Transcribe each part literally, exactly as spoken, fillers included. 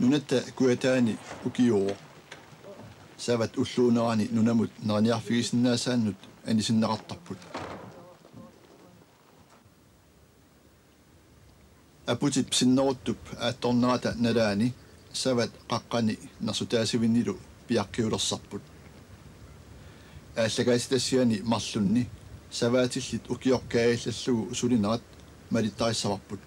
Nunatta Kujataani ukiuuvoq. Savat ulluunerani nunamut neriniarfigisinnaasaannut anisinneqartarput. Aputip sinneruttup aattornerata nalaani savat qaqqani nersutaasivinnilu piaqqiulersarput. Aallakaatitassiani marlunni savaatillit ukioq kaajallallugu sulinerat malittarissavarput.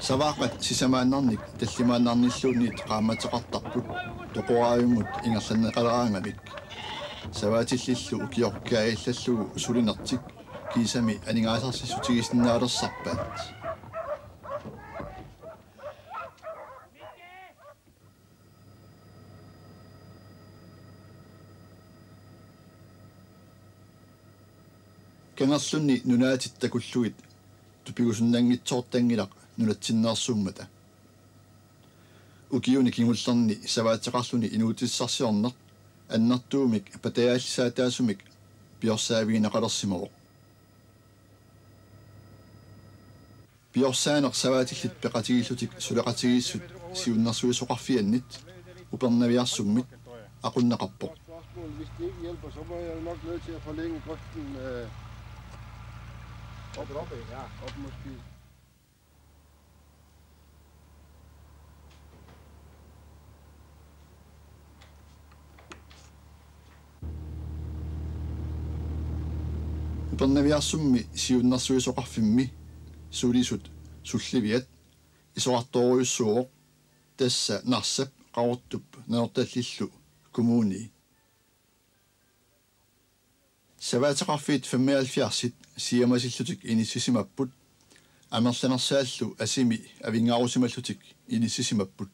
Savaaqqat sisamaannarnik tallimaannarnilluunniit qaammateqartarput toqoraavimmut ingerlanneqaleraangamik. Savaatillillu ukioq kaajallallugu sulinertik kiisami aningaasarsiissutigisinnaalersarpaat. Kangerlunni nunaatit takullugit tupigusunnanngitsoortanngilaq nunatsinneersuummata. Ukiuni kingullerni savaateqarluni inuutissarsiorneq annertuumik patajaallisaataasumik piorsaavigineqalersimavoq. Piorsaaneq savaatillit peqatigiillutik suleqatigiissut siunnersuisoqarfiannit Upernaviarsummit aqunneqarpoq. Hvis det ikke hjælper, så må jeg jo nok nødt til at forlænge drøften, øh, op, op, ja, op måske. Upernaviarsummi siunnersuisoqarfimmi sulisut sulliviat isorartorujussuuvoq, tassa Narsap, Qaqortup Nanortallillu kommunii. Savaateqarfiit femoghalvfjerdsit siamasillutik inissisimapput, amerlanersaallu asimi avinngarusimallutik inissisimapput.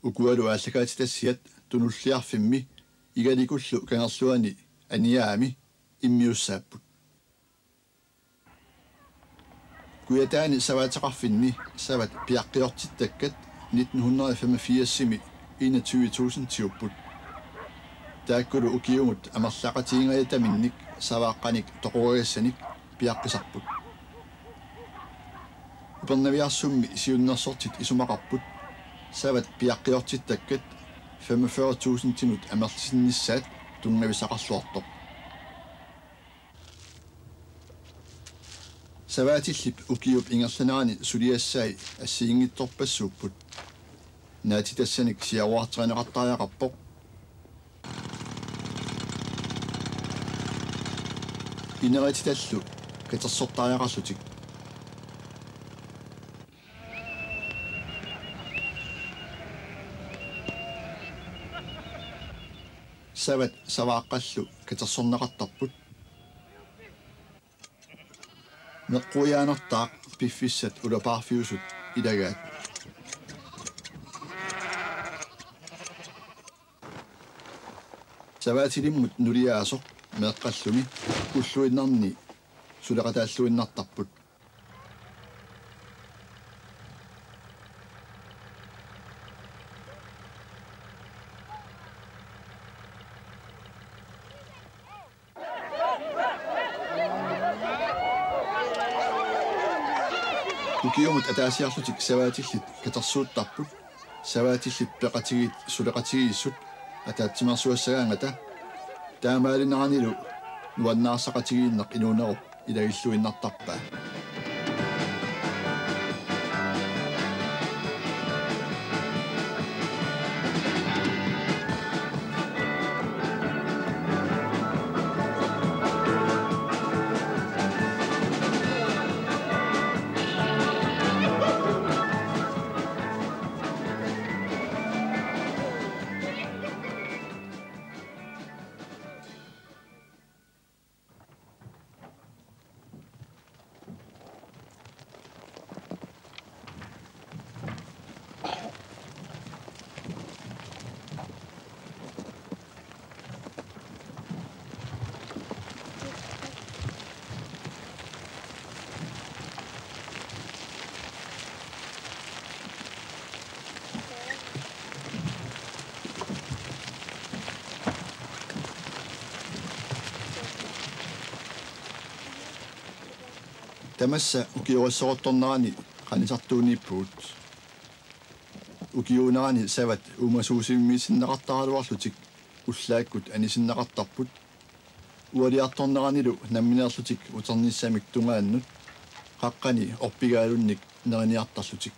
Ukualu aallakaatitassiat Tunulliarfimmi Igalikullu Kangerluani Aniaami immiussaapput. Kujataani savaateqarfinni savat piaqqiortittakkat nitten hundrede og femogfirsimi enogtyve tusindiupput. Taakkulu ukiumut amerlaqatiginngajataminnik savaaqqanik toqoragassanik piaqqisarput. Upernaviarsummi siunnersortit isumaqarput savat piaqqiortittakkat femogfyrre tusindinut amerlisinnissaat tunngavissaqarluartoq. Savaatillip ukiup ingerlanerani suliassai assigiinngitsorpassuupput. Naatsitassanik siaruarterineqartariaqarpoq. Inerititallu katersortariaqarlutik. Savat savaaqqallu katersorneqartarput. Meqquiaanartaaq piffissat ulapaarfiusut ilagaat. Savaatilimmut nuliaasoq meeqqallumi ulluinnarni suleqataalluinnartarput. Ukiumut ataasiarlutik savaatillit katersuuttarput, savaatillit peqatigiit suleqatigiissut ataatsimeersuassagaangata, taamaalineranilu nuannaarsaqatigiinneq inuunerup ilagilluinnartarpaa. Tamassa ukiorissoruttornerani qanisartuuniippugut. Ukiuunerani savat uumasuusivimmiissinnaqartaraluarlutik ullaakkut anisinneqartarput. Ualiartorneranilu nammineerlutik uternissamik tungaannut qaqqani orpigaalunnik neriniartarlutik.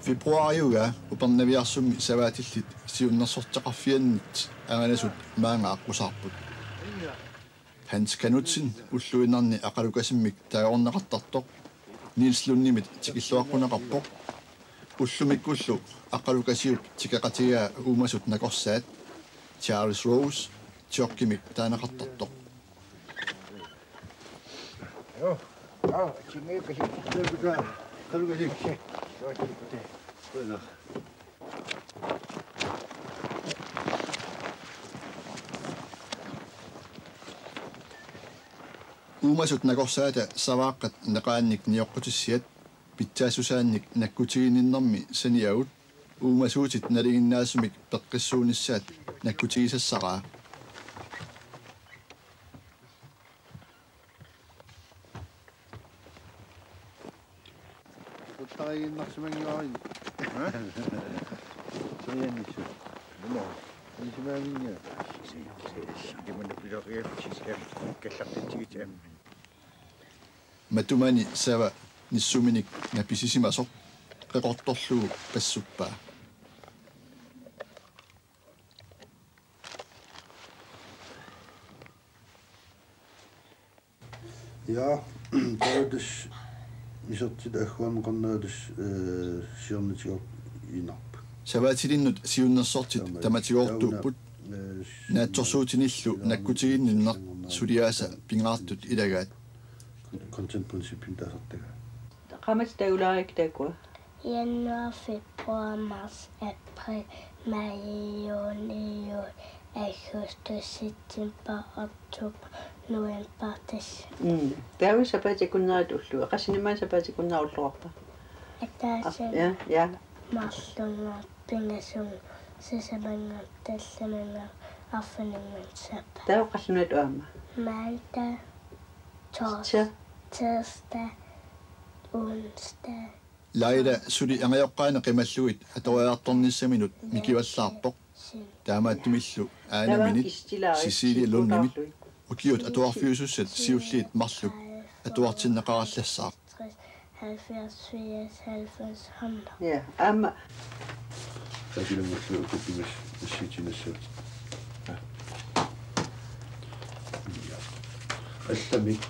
Februariugaa Upernaviarsummi savaatillit siunnersorteqarfiannit angalasut maanga aqqusaarput. Hans Knudsen ulluinnarni aqalukasimmik taagorneqartartoq Niels Lundimit tikilluaqquneqarpoq. Ullumikkullu aqalukasiup tikeqatigaa uumasut nakorsaat Charles Rose Tyrkimik taaneqartartoq. Uumasut nakorsaata savaaqqat neqaannik nioqqutissiat pitsaassusaannik nakkutiginninnermi saniavut uumasuutit nalinginnaasumik peqqissuunissaat nakkutigisassaraa. Uttariinnarsimanngivarin. Soriannissu. Nimo. Nisimaaminga. Kimana piloriat sikkam kallartitsigit aamma. Matumani sava nissuminik napisisimasoq qeqortorlugu passuppaa. Ja, taava tassa isertitaq agguarneqarnera tassa, eh, siornatigoorput iinarput. Savaatilinnut siunnersortit taamaalilluni tamatigoortuupput. Taava una, eh, naatsorsuutinillu nakkutiginninneq suliaasa pingaartut ilagaat. Con-, content principimik taasartagaa. Qaammatit taagulaarikkit taakkua? Januar, februar, marts, april, maj, juni, juli, august, september, oktober, november, december. Mm. Taava sapaatip akunnerit ulluit. Qassinik maani sapaatip akunnera ulloqarpa? Ataaseq. Ja, ja. Marlunngooq, pingasunngooq, sisamanngooq, tallimanngooq, arfininngooq, sapaat. Taava qallunaatut aamma? Mandag, tors-, tirsdag, onsdag. Laila suli angajoqqaani qimallugit atoriartornissaminut mikivallaarpoq. Taamaattumillu Aaneminit Cecilie Lundimit ukiut atuarfiusussat siulliit marluk atuartinneqarallassaaq. Halvfjerds, firs, halvfems, hundrede. Ja, aamma. Qasilumullu ukuppimas nassiutinassavat. Ja. Allamik.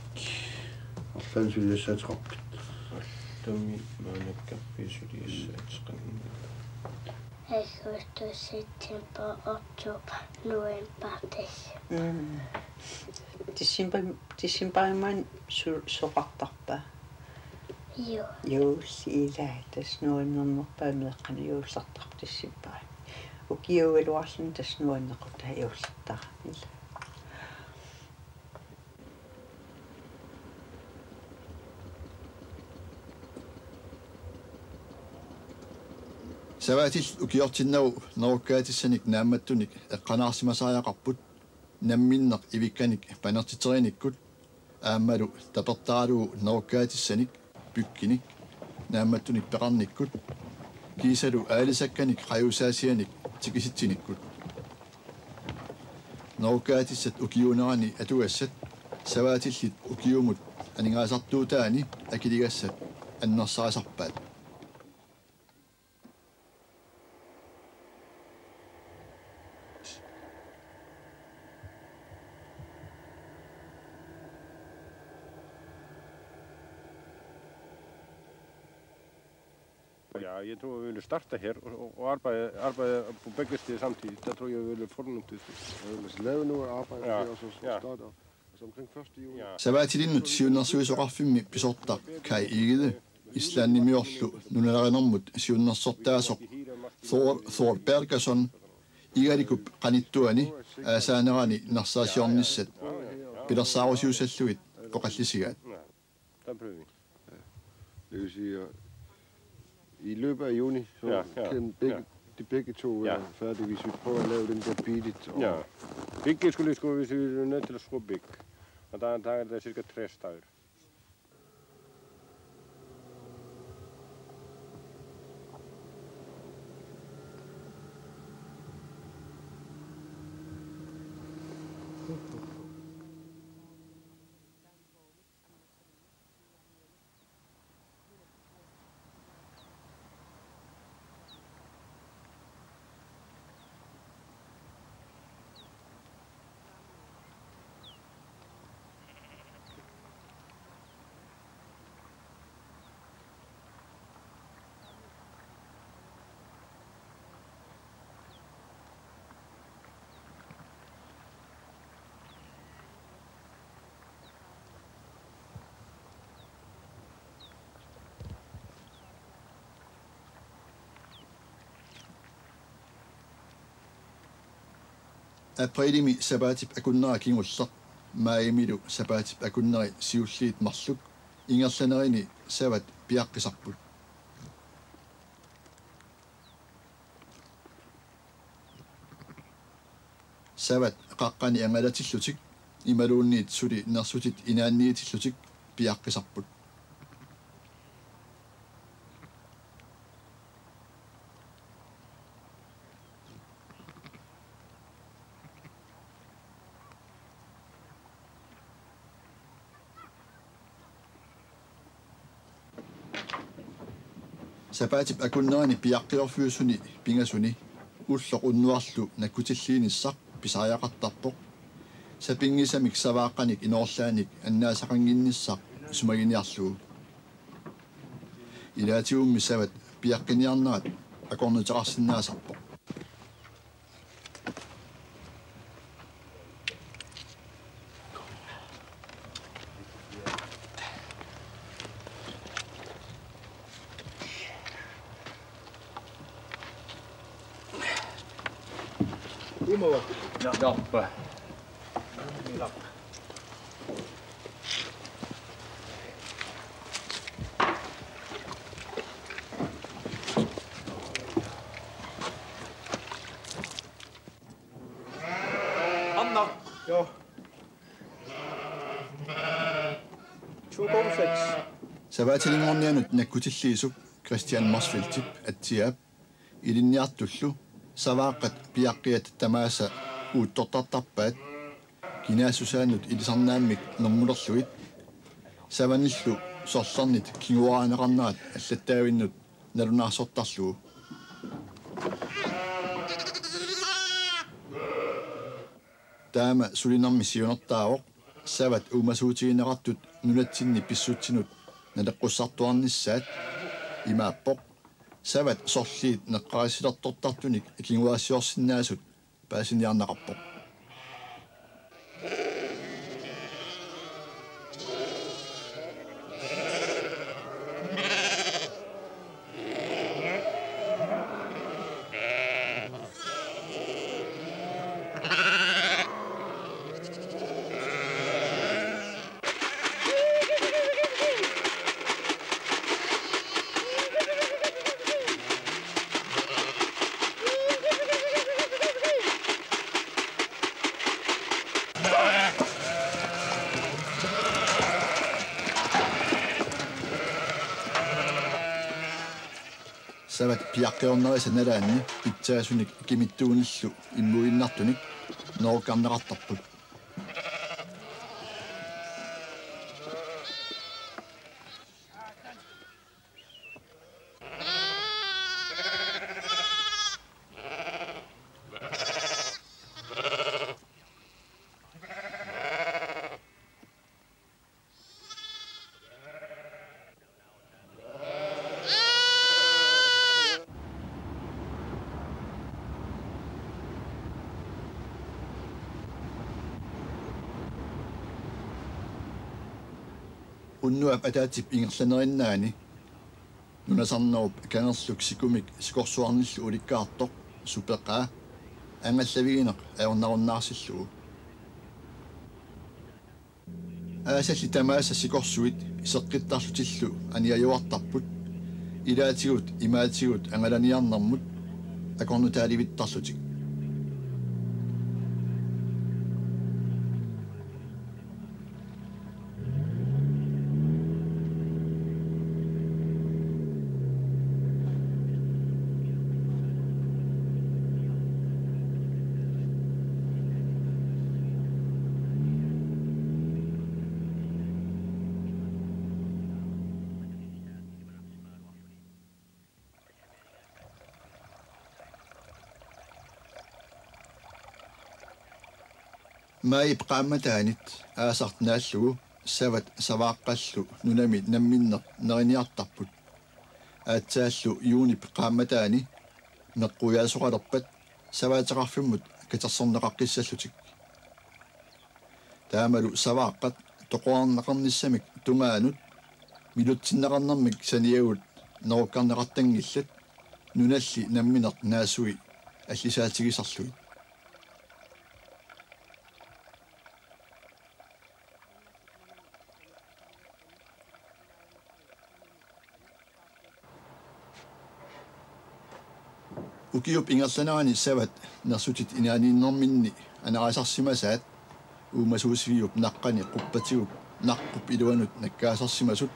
Arlaannik suliassaateqarpit? Allami maanakkorpiaq suliassaateqanngilaq. August, september, oktober, november, december. Mm. December, decemberimi maani su-, soqartarpa? Joo. Juulli ilaa, tassa novembernerpaamik meeqqanut juullertarpoq decemberimi. Ukiuugaluarluni tassa novemberip quttaa juullertarami ilaa. Savaatillit ukiortinnagu nerukkaatissanik naammattunik eqqanaarsimasariaqarput, namminneq ivikkanik panertiterinikkut aammalu tapertaralugu nerukkaatissanik byggenik naammattunik peqarnikkut kiisalu aalisakkanik qajuusaasianik tikisitsinikkut. Nerukkaatissat ukiuunerani atugassat savaatillit ukiumut aningaasartuutaanni akiligassat annersarisarpaat. Ja, jeg tror, vi vil starte her og, og, og arbejde, arbejde på begge steder samtidig. Der tror jeg, vi vil få den opdelt. Ja, men så laver vi nu et arbejde, ja, til også at, ja, starte op. Altså omkring første juni. Ja. Savatilinnut siunnersuisoqarfimmi pisortaq Kai Egede, Islandimiorlu nunalerinermut siunnersortaasoq Thor, Thor Bergason, Igalikup qanittuani aasaanerani nersaasiornissat pilersaarusiussallugit oqallisigaat. Der prøver vi. Ja. Det vil sige, at i løbet af juni, så, ja, ja, kan begge, ja, de begge to være, ja, færdige, hvis vi prøver at lave den der beatet. Og ja. Begge skulle, skulle, hvis vi er nødt til at skrue begge. Og der, der er der cirka tres stykker. Aprilimi sapaatip akunnera kingulleq, maajimilu sapaatip akunneri siulliit marluk ingerlanerini savat piaqqisarput. Savat qaqqani angalatillutik imaluunniit suli nersutit inaanniitillutik piaqqisarput. Sapaatip akunnerani piaqqiorfiusuni pingasuni ulloq unnuarlu nakkutilliinissaq pisariaqartarpoq. Sapinngisamik savaaqqanik inoorlaanik annaasaqannginnissaq isumaginiarlugu. Ilaatigummi savat piaqqiniarnerat akornuteqarsinnaasarpoq. Umawa. Ja. Joppa. Anna. Joo. Two go six. Sapaatilinngornianut nakkutilliisup Christian Motzfeldtip atsiaap ilinniartullu savaaqqat piaqqiat tamaasa uuttortartarpaat, kinaassusaannut ilisarnaammik nermulerlugit, savanillu sorlernit kinguaarineqarnerat allattaavinnut nalunaarsortarlugu. Taama sulinermi siunertaavoq savat uumasuutigineqartut nunatsinni pissutsinut naleqqussartuarnissaat. Imaappoq: savat sorliit neqqarissilertortartunik kinguaassiorsinnaasut paasiniarneqarpoq. Savat piaqqiornerisa nalaanni pitsaasunik kimittuunillu immuinnartunik nerukkarneqartarput. Unnuap ataatsip ingerlanerinnaani nunasarnerup kangerluk sikumik sikorsuarnillu ulikkaartoq supeqaa angallavigineq ajornarunnaarsillugu. Aasalli tamaasa sikorsuit iseqqittarlutillu aniajuartarput, ilaatigut imaatigut angalaniarnermut akornutaalivittarlutik. Maajip qaammataanit aasaq naallugu savat savaaqqallu nunami namminneq neriniartarput. Aatsaallu juunip qaammataani meqquiaasoqalerpat savaateqarfimmut katersorneqaqqissallutik. Taamalu savaaqqat toqorarneqarnissamik tungaanut milutsinneqarnermik saniagut nerukkarneqartanngillat nunalli nammineq naasui allisaatigisarlugit. Ukiup ingerlanerani savat nersutit inaaniinnerminni anarisarsimasaat uumasuusiviup naqqani quppatigut naqqup iluanut nakkaasarsimasut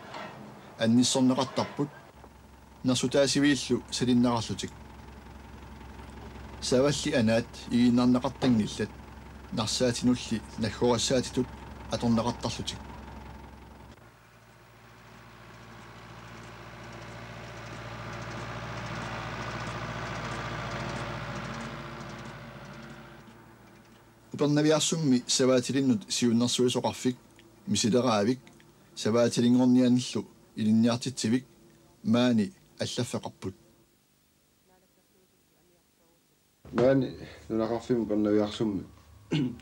annissorneqartarput, nersutaasiviillu salinneqarlutik. Savalli anaat igiinnarneqartanngillat, narsaatinulli naggorissaatitut atorneqartarlutik. Upernaviarsummi savaatilinnut siunnersuisoqarfik Misileraavik savaatilinngornianillu ilinniartitsivik maani allaffeqarput. Maani nunaqarfimmi Upernaviarsummi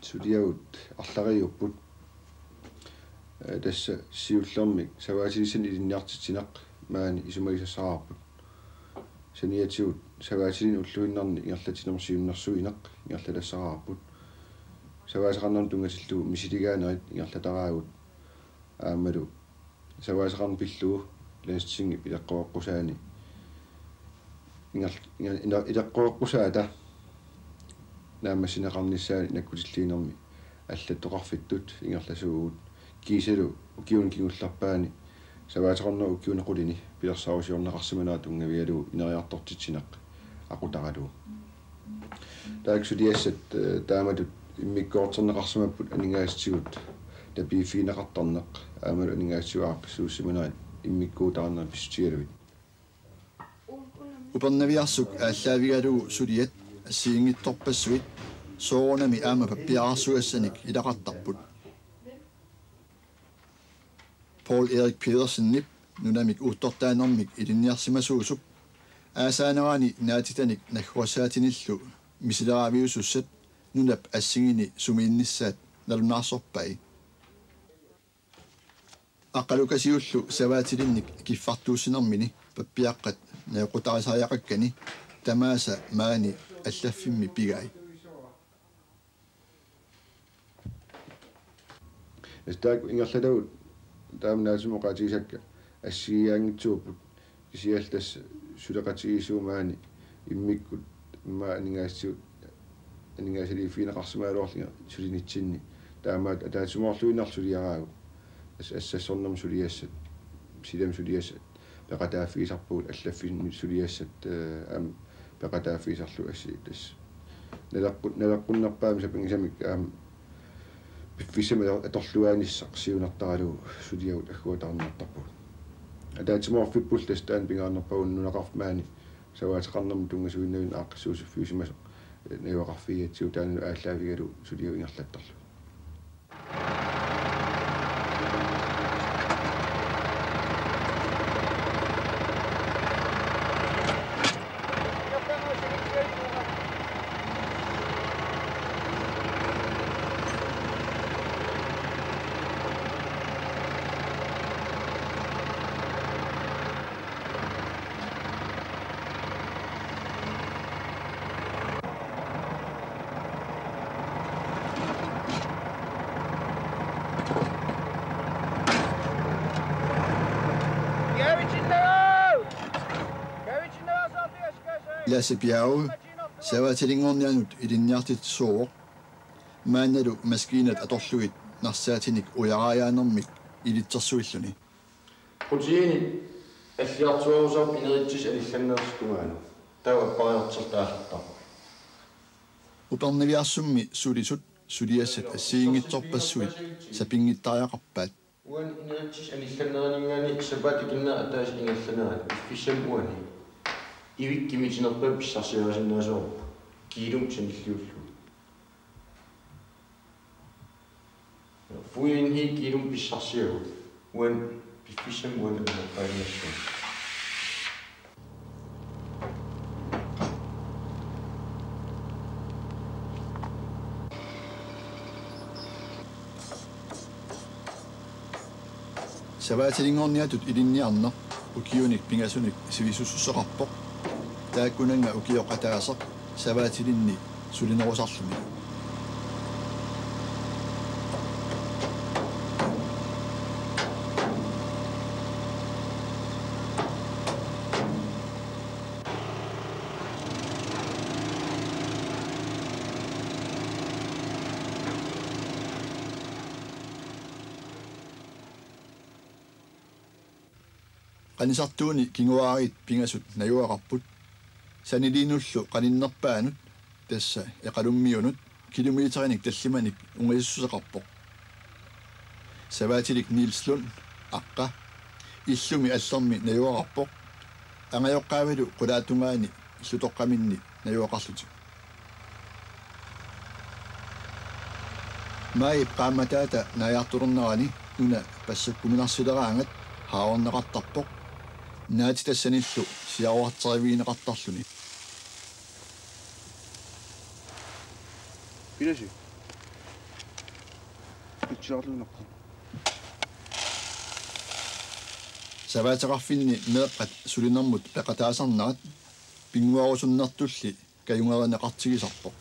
suliagut arlariupput. Ee, tassa siullermik savaatilissanik ilinniartitsineq maani isumagisassaraarput. Saniatigut savaatilinnut ulluinnarni ingerlatsinermut siunnersuineq ingerlatassaraarput. Savaateqarnermut tunngatillugu misiligaanerit ingerlataraagut. Aammalu savaateqarneq pillugu Landstingip ileqqoreqqusaani inger-, inger-, ina-, ileqqoreqqusaata naammassineqarnissaani nakkutilliinermi allattoqarfittut ingerlasuugut kiisalu ukiuni kingullerpaani savaateqarnerup ukiuni qulini pilersaarusiorneqarsimanera tunngavigalugu ineriartortitsineq aqutaralugu. Taakku suliassat, ee, taamatut immikkoortorneqarsimapput aningaasatigut tapiiffigineqartarneq aammalu aningaasatigut aaqqissuussimanerat immikkuutaarnerat pissutigalugit. Upernaviarsuk aallaavigalugu suliat assigiinngitsorpassuit soorunami aamma pappiararsugassanik ilaqartarput. Poul Erik Pedersenip nunamik uuttortaanermik ilinniarsimasuusup aasaanerani naatitanik naggorissaatinillu misileraaviusussat nunap assigini sumiinnissaat nalunaarsorpai. Aqqalukasiullu savaatilinnik kiffartuussinermini pappiaqqat najoqqutaarisariaqakkani tamaasa maani allaffimmi pigai. Tassa taakku ingerlatagut taama naatsumik oqaatigisakka assigiiaanngitsuupput, kisianni tassa suleqatigiissut maani immikkut immaqa aningaasatigut aningaasaliiffigineqarsimagaluarlunga sulinitsinni. Taamaattoq ataatsimoorluinnarlugu suliaraagut. Tassa assassornermut suliassat, silami suliassat peqataaffigisarpagut, allaffimmi suliassat, ee, aamma peqataaffigisarlugu assi tassa. Naleqqu-, naleqqunnerpaamik sapinngisamik aamma piffissami ator-, atorluaanissaq siunertaralugu suliagut agguataarniartarpagut. Ataatsimoorfippullu tassa taanna pingaarnerpaavoq nunaqarfik maani savaateqarnermut tunngasuinnavinnut aaqqissuussiffiusimasoq, ee, najugaqarfigigatsigu taannalu aallaavigalugu suliagut ingerlattarlugit. Lasse Bjerge, savaatilinngornianut ilinniartitsisuuvoq. Maannalu maskiinat atorlugit narsaatinik ujaraajaannermik ilitsersuilluni. Proteinit alliartuarusaarput ineritsisut anillanneersut tungaanut. Taava appariartortut aallartarput. Upernaviarsummi sulisut suliassat assigiinngitsorpassuit sapinngittariaqarpaat. Uani ineritsisut anillanneraninngaanniit sapaatip akunnerani ataaseq ingerlanerani piffissami uani ivikka kimitinerpaamik pissarsiarisinnaasavarput kiilumik sanilliullugu. Fodereni kiilumik pissarsiagut uani piffissami uani annerpaaniassaaq. Savaatilinngorniatut ilinniarneq ukiunik pingasunik sivisussuseqarpoq. Taakkunannga ukioq ataaseq savaatilinni sulinerusarluni. Qanisartuuni kinguaariit pingasut najugaqarput. Saniliinullu qaninnerpaanut, tassa Eqalummiunut, kilometerinik tallimanik ungasissuseqarpoq. Savaatilik Niels Lund, aqqa, illumi allermi najugaqarpoq. Angajoqqaavalu qulaatungaani illutoqqaminni najugaqarlutik. Maajip qaammataata naajartulernerani una passukkuminarsileraangat haavarneqartarpoq, naatitassanillu siaruarterivigineqartarluni. Pilasi. Utsiarluunaqqa. Savaateqarfinni meeqqat sulinermut peqataasarnerat pinnguarusunnertulli kajungerineqartigisarpoq.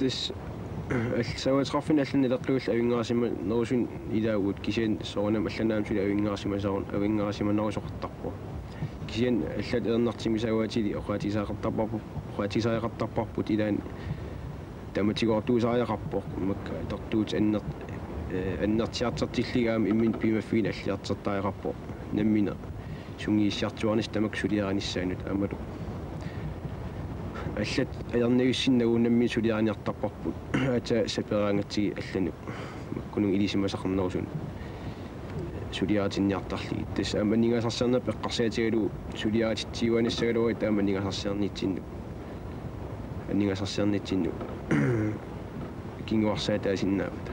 Tassa, al-, savaateqarfinni allani naleqqiullugu avinngaarsimanerusunik ilaavugut, kisianni soorunami allanut aamma suli avinngaarsimasoq-, avinngaarsimanerusoqartarpoq. Kisianni allat ajornartumik savaatilik oqaatigisariaqartarparput, oqaatigisariaqartarparput ilaanni tamatigoortuusariaqarpoq, makku atortuutit anner-, eh, annertusiartortillugit aamma imminut piumaffiginut alliartortariaqarpoq. Nammineq sungiussiartuaarnissaq tamakku suliarinissaannut aammalu. Allat ajornavissinnagu nammineq suliariniartarparput. Aatsaat saperaangatsigit allanut makkunannga ilisimasaqarnerusunut suliaritinniartarlugit. Tassa aamma aningaasarsiornerput eqqarsaatigalugu suliarititsiuaanissagaluaruit aamma aningaasarsiornitsinnut. Aningaasarsiornitsinnut kinguarsaataasinnaammata.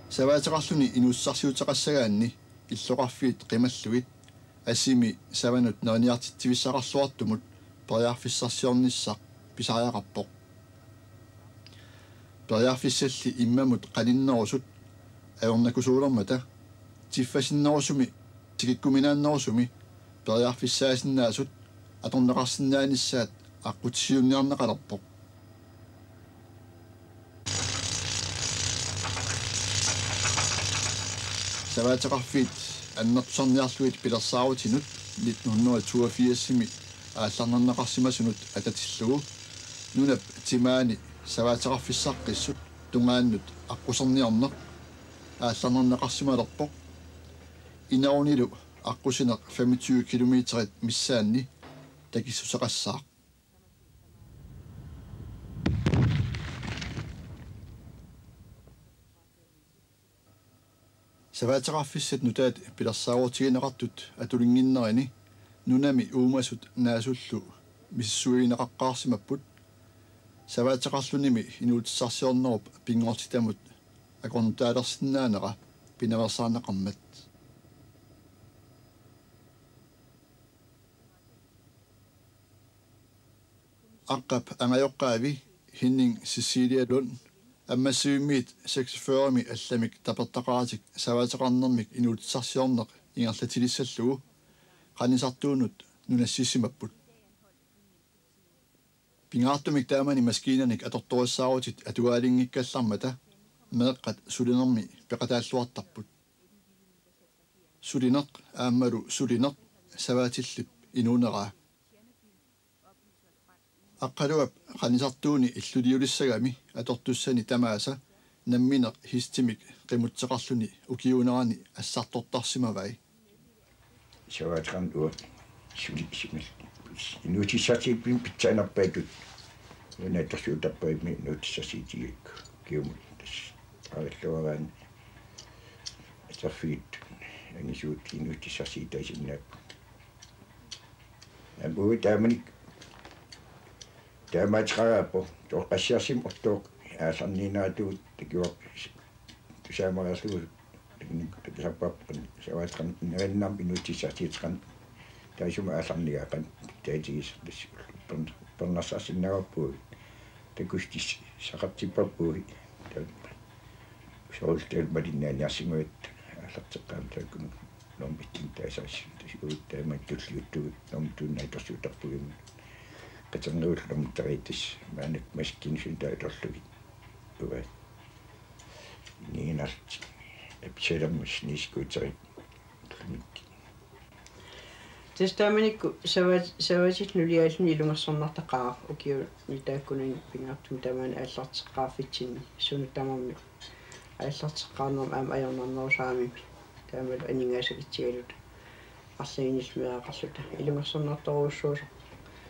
Savaateqarluni inuussutissarsiuteqassagaanni illoqarfiit qimallugit asimi savanut neriniartitsivissaqarluartumut periarfissarsiornissaq pisariaqarpoq. Periarfissalli immamut qaninnerusut ajornakusuulermata tiffasinnerusumi tikikkuminaannerusumi periarfissaasinnaasut atorneqarsinnaanissaat aqqutissiuunniarneqalerpoq. Savaateqarfiit annertusarniarlugit pilersaarutinut nitten hundrede og toogfirsimi aallarnerneqarsimasunut atatillugu nunap timaani savaateqarfissaqqissut tungaannut aqquserniarneq aallarnerneqarsimalerpoq. Inerunilu aqqusineq femogtyve kilometerit missaanni takissuseqassaaq. Savaateqarfissat nutaat pilersaarutigineqartut atulinnginnerini nunami uumasut naasullu misissuineqaqqaarsimapput, savaateqarlunimi inuutissarsiornerup pinngortitamut akornutaalersinnaanera pinaveersaarneqarmat. Aqqap angajoqqaavi Henning Cecilia Lund Ammassivimmiit seksogfyrremi allamik tapertaqaratik savaateqarnermik inuutissarsiorneq ingerlatilissallugu qanisartuunut nunassissimapput. Pingaartumik taamani maskiinanik atortorissaarutit atugalinngikkallarmata meeqqat sulinermi peqataalluartarput. Sulineq aammalu sulineq savaatillip inuuneraa. Aqqaluap qanisartuuni illuliulissagami atortussani tamaasa nammineq hestimik qimutseqarluni ukiuunerani assartortarsimavai. Savaateqarneq uanga suli-, suli-, inuutissarsiutit pitsaanerpaatut. Una atorsuutarpaammi inuutissarsiutigigakku. Kiumut tassa arilluaraanni atorfiit angisuut inuutissarsiutaasinnaat. Aamma taamani taamaateqaraappoq toqqassiarsimut ortoq aallarniineratuut takuar-, tusaamareerlugu takunik-, takusarpaapput qanoq savaateqarneq nerinnarmi inuutissarsiuteqarneq taassuma aallarnigaa qanoq taatigisartassi uppernarsarsinnaavarput. Takussutissaqartippavut. Soorlu malinnaaniarsimagatta aallarteqqaarami taakkununnga normu et-imik taasarissut. Tassa uagut taama tulliuttugut normu to-mik atorsuutarpugut. Qiternerullu normu tre tassa maannakkut maskiinasunik taava atorlugit. Uagut niinarlutik Absalonip snescooterit. Tassa taamanikkut savaat-, savaatit nuliaalluni ilungersornartaqaaq ukiuni taakkunani pingaartumik tamaani aallarteqqaarfitsinni sunut tamarmi aallarteqqaarnermi aamma ajornarnerusarami taamalu aningaasalitsigaluta arlalinnik meeraqarluta ilungersornartorujussuusoq.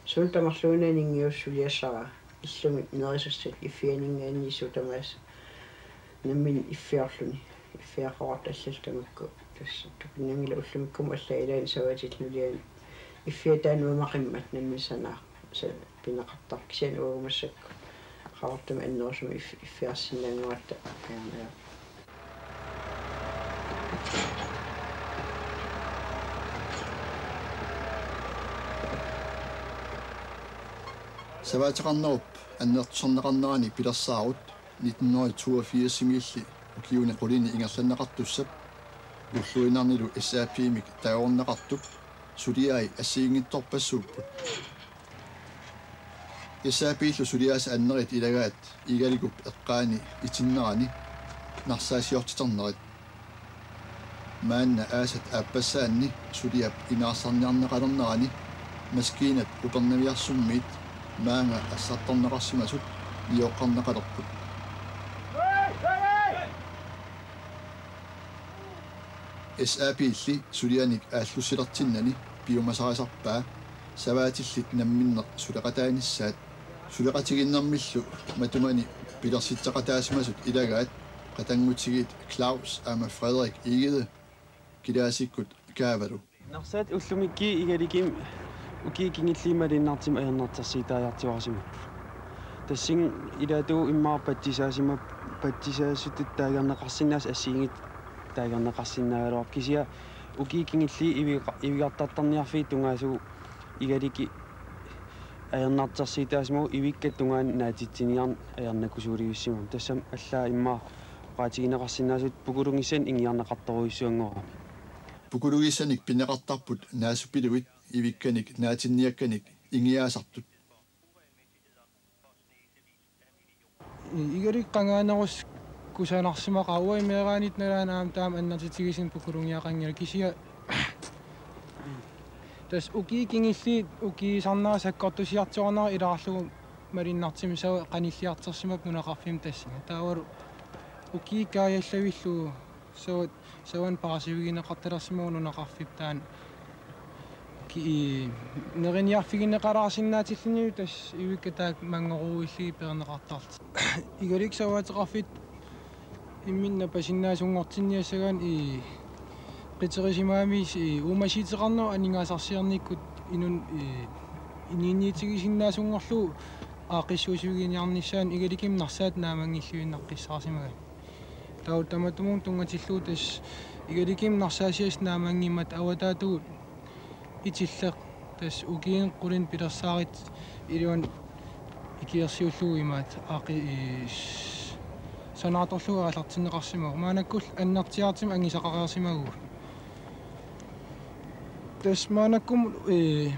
Sunut tamarluinnaanninngius suliassaraa illumi nerisassat iffianinngaanniit tamaasa nammineq iffiorluni. Iffiarroqartut allallu tamakku. Tassa takunnanngilaq ullumikkumut allaat ilaanni savaatit nuliaanni iffiataannut amaqimmat nammineq sanaaq. Sa-, pineqartarpoq kisianni uagut massakkut Qaqortumi annerusumik if-, iffiarsinnaanngoratta ajornarpoq. Savaateqarnerup annertusarneqarnerani pilersaarut nitten hundrede toogfirsimiilli ukiuni qulini ingerlanneqartussap ulluinnarnilu S A P-mik taagorneqartup suliai assigiinngitsorpassuupput. S A P-llu suliaasa annerit ilagaat Igalikup eqqaani itinnerani narsaasiortiternerit. Maanna aasat aappassaanni suliap inaarsarniarneqalernerani maskiinat Upernaviarsummiit maanga assartorneqarsimasut nioqqarneqalerput. S A P-lli sulianik aallussilertinnani piumasarisarpaa savaatillit namminneq suleqataanissaat. Suleqatigiinnermillu matumani pilersitseqataasimasut ilagaat qatanngutigiit Claus aamma Frederik Egede, kilaasikkut Kaavalu. Narsat ullumikkut Igalikumi ukiut kingulliit malunnartumik ajornartorsiutaajartuaarsimapput. Tassani ilaatigut immaqa patsisaasimap-, patsisaasutut taagerneqarsinnaasut assigiinngitsut taagerneqarsinnaagaluarput kisianni ukiut kingulliit iviga-, ivigartartarniarfiit tungaasugut Igaliku ajornartorsiutaasimavoq ivikkat tungaanut naatitsiniarneq ajornakusuulivissimavoq. Tassami allaat immaqa oqaatigineqarsinnaasut Pukulugissanik ingiarneqartorujussuanngorami. Pukulugissanik pineqartarput naasupiluit ivikkanik naatinniakkanik ingiaasartut. I-, Igalik qangaanerusoq kusanarsimaqaaq, uagut meeraanitta nalaani aamma taama annertutigisumik Pukulugiaqanngilaq kisianni tassa ukiut kingulliit ukiut sarnaat sakkortusiartornera ilaarlugu malunnartumik savaat qanilliartorsimapput nunaqarfimmi tassani. Taavalu ukiut kaajallallugu savaat, savanik paasivigineqartalersimavoq nunaqarfik taanna. Ki-, neriniarfigineqalaarsinnaatillunilu tassa ivikkat taakku manngoruullugit peerneqartarlutik. Igalik savaateqarfittut imminnut napasinnaasunngortinniassagaanni Qiterisimaami, eh, uumasuuteqarnerup aningaasarsiornikkut inun, eh, inuuniutigisinnaasunngorlugu aaqqissuussiffigineqarnissaanut Igalikumiit Narsaatit naammanngilluinnaqqissaarsimagaat. Taava tamatumunnga tunngatillugu tassa Igalikumiit Narsaasiassat naammanngimmat avataatigut Itilleq tassa ukiuni qulinut pilersaarutit iluanni ikiorsiullugu imaattoq aaqqi-, i-, s-, sanaartorlugu aallartinneqarsimavoq. Maannakkullu annertusiartumik angisaqareersimavugut. Tassa maannakkumut, eh,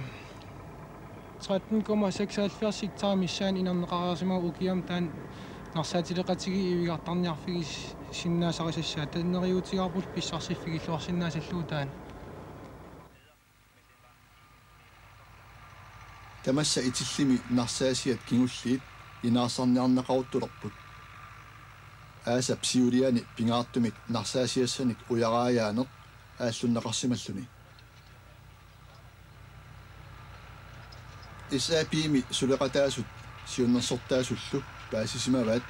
tretten komma seksoghalvfjerds hektar missaani inerneqareersimavoq ukiami taanna Narsaatileqatigiit ivigartarniarfigisinnaasarisassat. Taanna neriuutigaarput pissarsiffigiilluarsinnaassallugu taanna. Tamassa Itillimi narsaasiat kingulliit inaarsarniarneqaruttulerput. Aasap siuliani pingaartumik narsaasiassanik ujaraajaaneq aallunneqarsimalluni. S A P-mi suleqataasut siunnersortaasullu paasisimavaat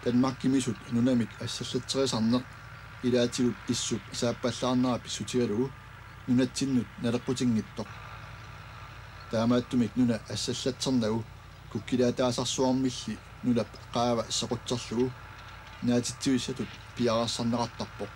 Danmarkimisut nunamik assallatserisarneq ilaatigut issup saappallaarnera pissutigalugu nunatsinnut naleqqutinngitsoq. Taamaattumik nuna assallatsernagu kukkilaataasarsuarmilli nunap qaava sequtserlugu naatitsivissatut piareersarneqartarpoq.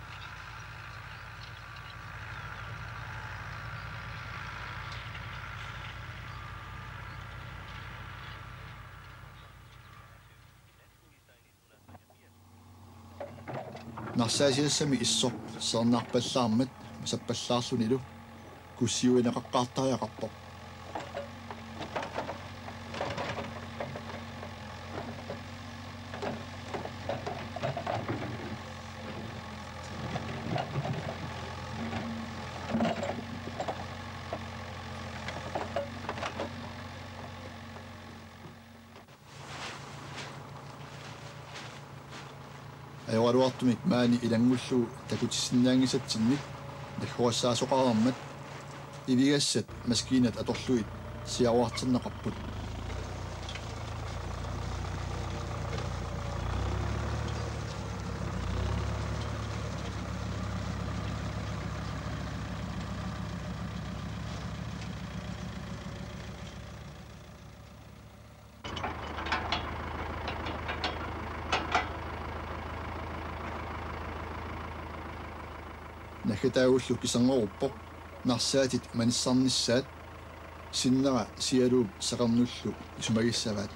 Narsaasiassami issoq seernarpallaarmat masappallaarlunilu kussiuineqaqqaartariaqarpoq. Ajoraluartumik maani ilanngullugu takutissinnaanngisatsinnik naggorissaartoqareermat ivigassat maskiinat atorlugit siaruarterneqarput. Naggataagullu kiserngoruuppoq narsaatit manissarnissaat, sinnera sialuup seqernullu isumagissavaat.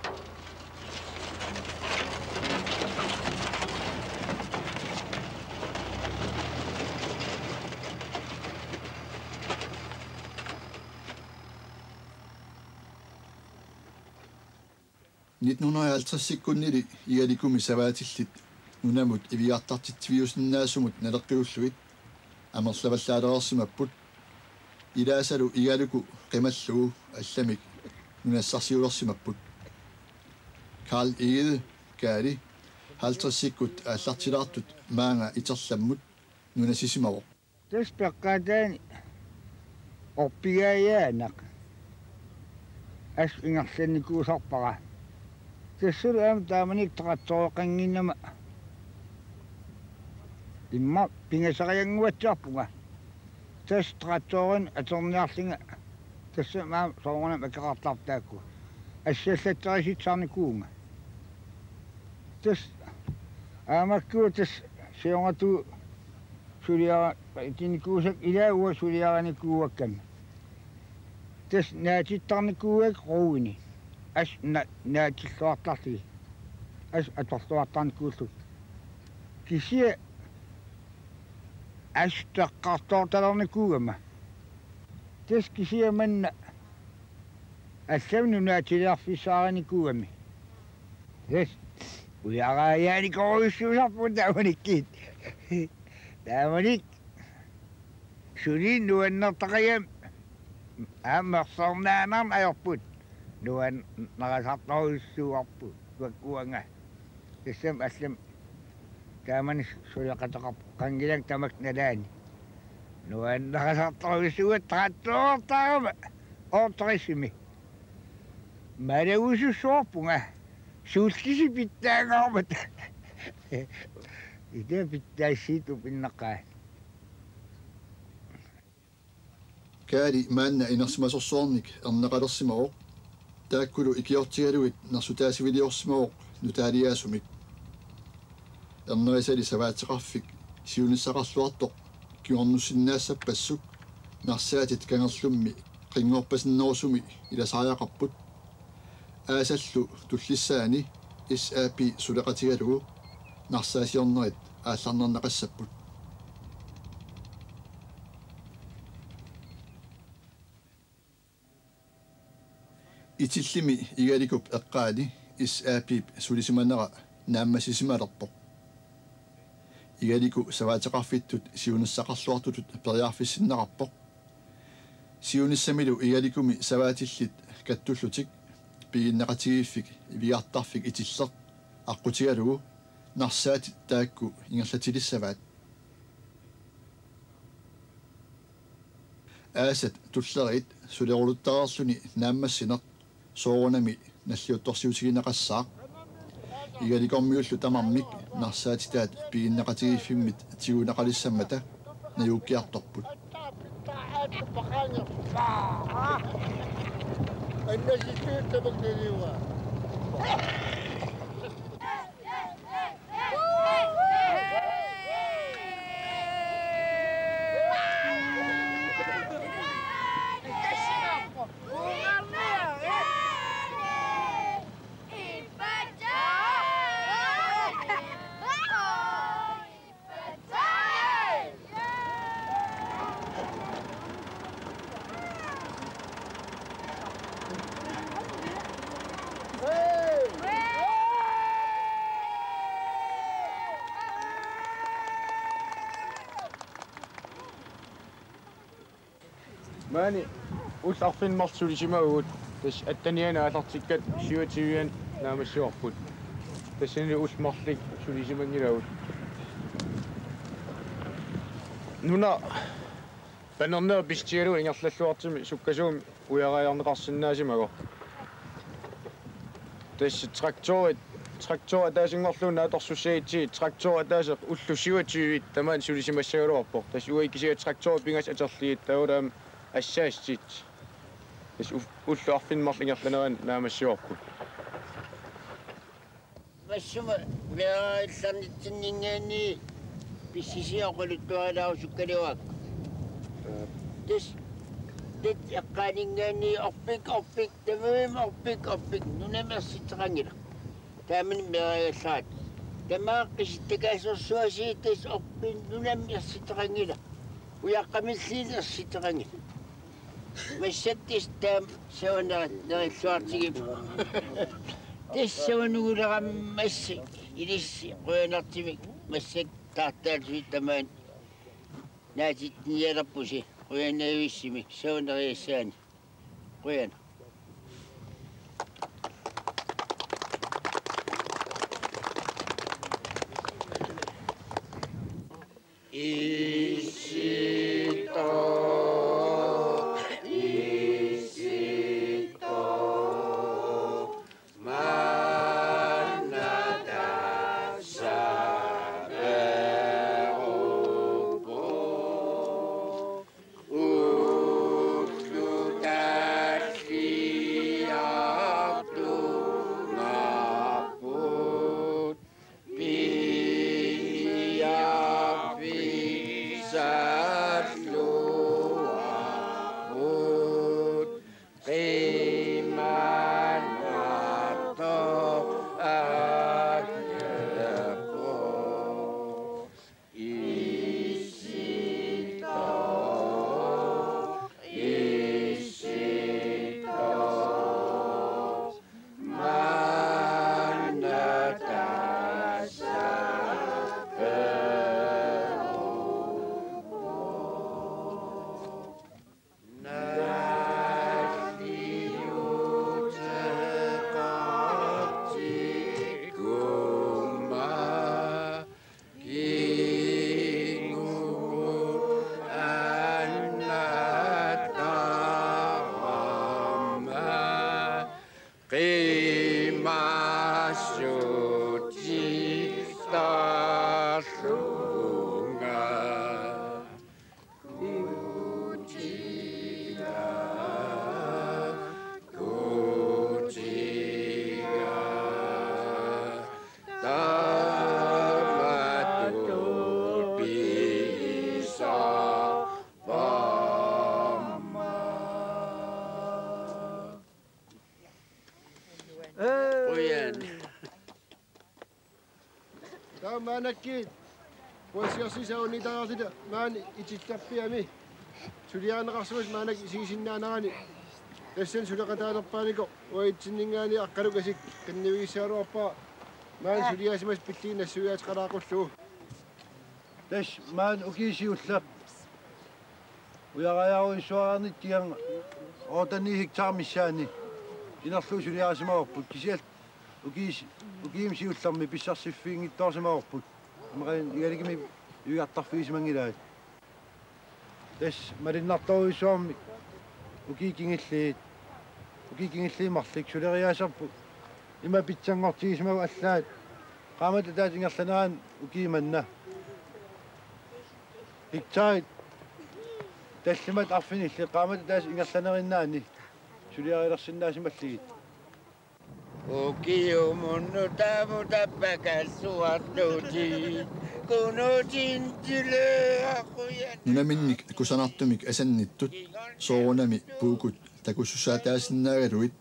Nitten hundrede og halvtredsikkunnili Igalikumi savaatillit nunamut ivigartartitsiviusinnaasumut naleqqiullugit amerlavallaalereersimapput. Ilaasalu Igaluku qimallugu allamik nunassarsiulersimapput. Carl Egede Kaali halvtredsikkut aallartilaartut maanga iterlammut nunassisimavoq. Tassa peqqaataani orpigaajaaneq assut ingerlannikuusarpara. Tassalu aamma taamanikkut traktoreqannginnama immaqa pingasariannguatsiarpunga. Tassa traktorinik atorniarlunga tassami aamma soorunami akeqartarput taakku. Assallatserisitsisarnikuuvunga. Tassa aamma kisianni tassa siornatigut suliara-, itinikuusakka ilaa uanga suliarinikuugakkami. Tassa naatittarnikuugakkit quuini. Assut na-, naatilluartarlugit. Assut atorluartarnikuullugit. Kisianni assut teqqartoortalernikuugama. Tassa kisianni manna allamik nunaatiliarfissaarinikuugami. Tassa ujaraajaanikkorujussuusarpugut taamanikkut. Taamanikkut suli nuannertaqigami aamma mersornaannarneq ajorput. Nuannerasartorujussuuarput uanga. Tassami allamik taamani suleqateqarpoq qanngilanga tamakku nalaanni. Nuannerasartorujussuuara traktorertaarama otteogtresimi. Malagusussuarpunga. Suullusi pitsaangaarmata. Ita pitsaassiit upinnaqaat. Kaali maanna inersimasorsuarnik erneqalersimavoq. Taakkulu ikiortigalugit nersutaasiviliorsimavoq nutaaliaasumik. Ernerisali savaateqarfik siunissaqarluartoq kingornussinnaassappassuit narsaatit kangerlummi qinngorpasinnerusumi ilasariaqarput. Aasallu tullissaani S A P suleqatigalugu narsaasiornerit aallarnerneqassapput. Itillimi Igalikup eqqaani S A P-p sulisimanera naammassisimalerpoq. Igaliku savaateqarfittut siunissaqarluartutut periarfissinneqarpoq. Siunissamilu Igalikumi savaatillit kattullutik piginneqatigiiffik ivigartarfik Itilleq aqqutigalugu narsaatit taakku ingerlatilissavaat. Aasat tulleriit suleruluttareerluni naammassineq soorunami nalliuttorsiutigineqassaaq. Igalikormiullu tamarmik narsaatitaat piginneqatigiiffimmit tiguneqalissammata najuukkiartorput. Maani ullut arfineq-marluk sulisimavugut, tassa attenianni aallartikkatta syvogtyve-ani naammassivarput. Tassanilu ullut marluk sulisimanngilagut. Nuna panerneq pisitigalugu ingerlalluartumik sukkasuumik ujaraajarneqarsinnaasimasoq. Tassa traktorit, traktor ataasinngorlugu naatsorsussagutsigit, traktor ataaseq ullut syvogtyve tamaani sulisimassagaluarpoq. Tassa uagut kisianni traktorit pingasut atorlugit taavalu aamma assaassut. Tassa u-, ullut arfineq-marluk ingerlanerani naammassivarput. Massuma meeraallarnitsinninngaanniit pissisi oqaluttuaralaarusukkaluarpakka. Tassa, tassa eqqaaninngaanniit orpik, orpik, tamarmik orpik, orpik, nunami ersittoqanngilaq. Taamani meeraagallaratta. Tamaat qisittakaasorsuaq tassa orpik nunami ersittoqanngilaq. Ujaqqamilluunniit ersittoqanngilaq. Massakkut tassa taama savanera nerilluartigivoq. Tassa savanugulerami massakkut ilissi qujanartumik massakkut taartaallusi tamaani naatitsinialerpusi qujanarujussuarmik savaneriassaani. Qujanaq. Maannakkut puassiorsisaunitaajarluta maani Itillappiami suliarineqarsimasut maannakkut isigisinnaanerani tassani suleqataalerpaanikoq uatsinngaanniit Aqqalukasik qinnuigissagaluarpara maani suliaasimasut pillugit nassuiaateqalaaqullugu. Tassa maani ukiut siulleq ujaraajarujussuarnikkut kiganga otte-ni hektar missaani inerlugu suliarisimavarput, kisianni ukiis-, ukiumi siullermi pissarsiffiginngitsoorsimavarput. Imaqaluunniit Igalikumik ivigartarfigisimanngilaat. Tassa malunnartorujussuarmik ukiut kingulliit, ukiut kingulliit marluk suleriaaserput ima pitsanngortigisimavoq allaat qaammatip ataatsip ingerlanerani ukiumanna. Hektarit tallimat arfinillit qaammatip ataatsip ingerlanerinnaani suliarilersinnaasimallugit. Ukiumut nutaamut tappakaalluartuutit kunuutintileaqujan. Nunaminnik kusanartumik asannittut soorunami puukut takussusaataasinnaagaluit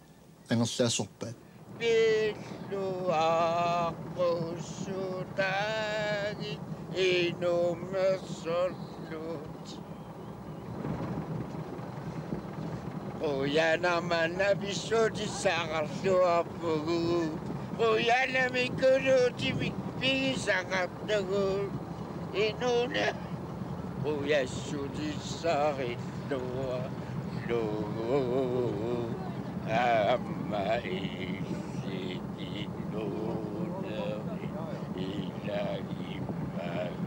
angerlaassorpaat. Pilluaqqussutaagit inumersorlutit. Qujanaq manna pissuutissaqarluarpugut. Qujanamik kunuutimik pigisaqartugut. Inuuneq qujassutissarillua lugu aamma illit inuunerit ilagimmagit.